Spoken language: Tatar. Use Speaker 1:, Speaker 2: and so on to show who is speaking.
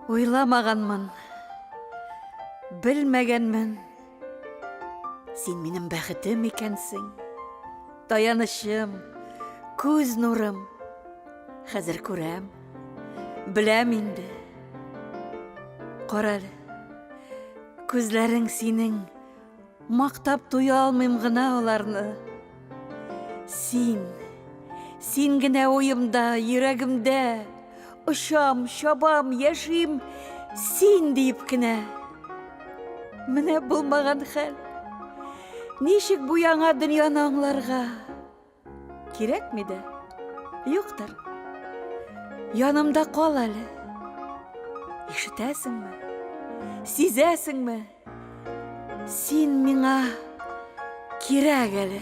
Speaker 1: Уйламаганмын, белмәгәнмен. Син минем бәхетем икәнсең. Таянычым, күз нурым. Хәзер күрәм, беләм инде. Кара әле, күзләрең синең Мактап туя алмыйм гына аларны. Син, син генә уемда, йөрәгемдә. Очам, чабам, яшим, син диеп кенә. Менә булмаган хәл. Ничек бу яңа дөньяны аңларга? Кирәкми дә. Юктыр. Янымда кал әле. Ишетәсеңме? Сизәсеңме? Син миңа кирәк әле.